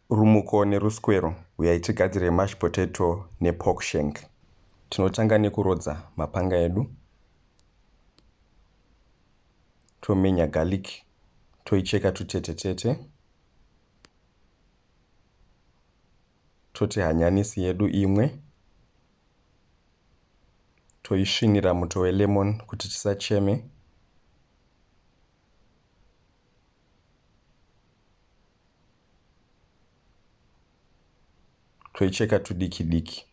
Rumuko neruswero, huyai tigadzire mashed potato nepork shank. Tinotanga nekurodza mapanga edu. Tomenya garlic toicheka tutete tete. Toti hanyanisi yedu imwe. Toisvinira muto welemon kuti tisacheme. Toicheka tudiki diki.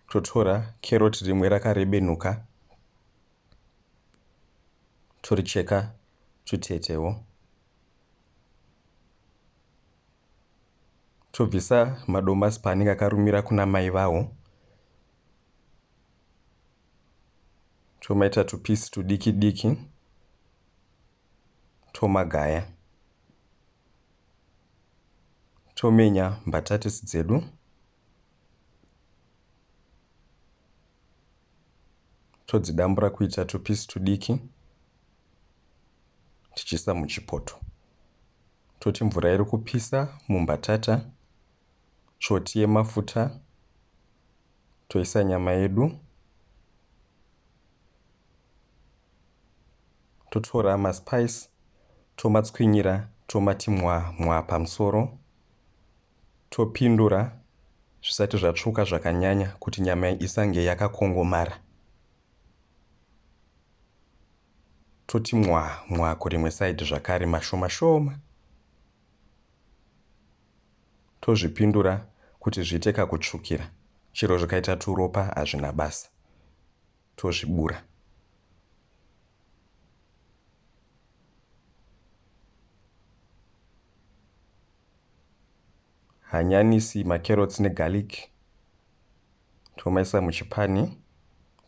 Totora keroti rimwe rakarebenuka toricheka tutetewo. Tobvisa madomasi paanenge akarumira kuna mai vawo. Tomaita tupisi tudiki diki tomagaya. Tomenya mbatatisi dzedu. Todzidambura kuita tupisi tudiki tichiisa muchipoto. Toti mvura iri kupisa mumbatata, tsvoti yemafuta, toisa nyama yedu. Totora maspice tomatswinyira tomati mwa mwa pamusoro. Topindura zvisati zvatsvuka zvakanyanya kuti nyama isange yakakongomara. Toti mwa mwa kurimwe side zvakare mashoma shoma. Tozvipindura kuti zviite kakutsvukira. Chero zvikaita turopa hazvina basa. Tozvibura. Hanyanisi, makerotsi negarlic tomaisa muchipani.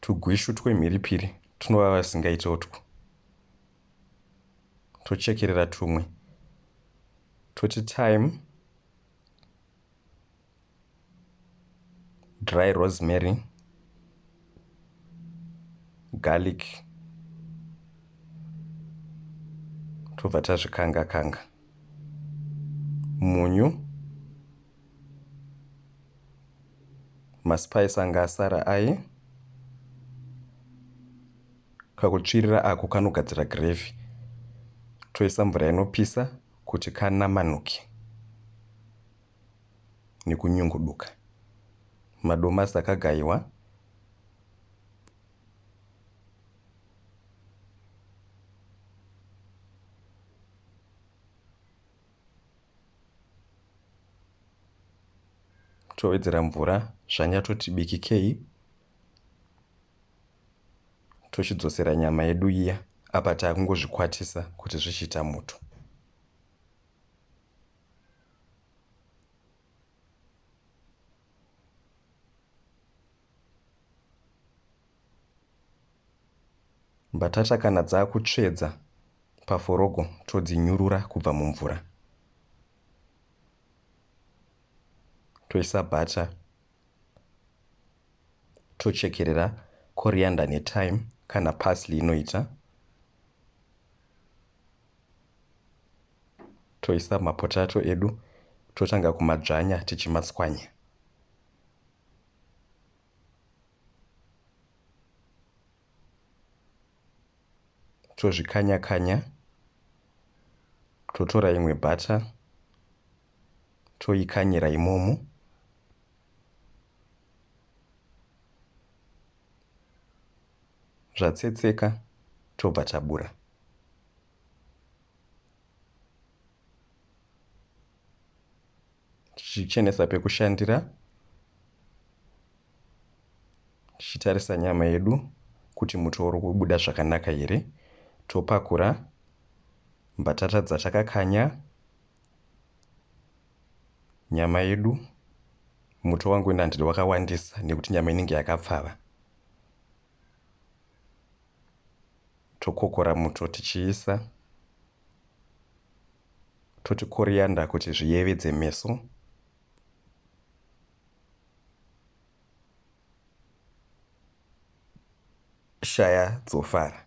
Tugwishu twemhiripiri tunovava zvisingaite utwu. Tochekerera tumwe. Toti thyme, dry rosemary, garlic tobva tazvikanga kanga. Munyu, maspice anga asara aye. Kakutsvirira ako kanogadzira gravy. Toisa mvura inopisa kuti kanamanuke nekunyunguduka. Madomasi akagaiwa. Towedzera mvura zvanyatoti bikikei. Tochidzosera nyama yedu iya. Apa takungozvikwatisa kuti zvichiita muto. Mbatata kana dzakutsvedza paforogo todzinyurura kubva mumvura. Toisa butter. Tochekerera coriander nethyme kana parsley inoita. Toisa mapotato edu totanga kumadzvanya tichimatswanya. Tozvikanya kanya. Totora imwe butter toikanyira imomo. Zvatsetseka tobva tabura. Tichichenesa pekushandira. Tichitarisa nyama yedu kuti muto uri kubuda zvakanaka here. Topakura mbatata dzatakakanya. Nyama yedu, muto wangu ini handidi wakawandisa nekuti nyama inenge yakapfava. Tokokora muto tichiisa. Toti coriander kuti zviyevedze meso. Shaya dzofara.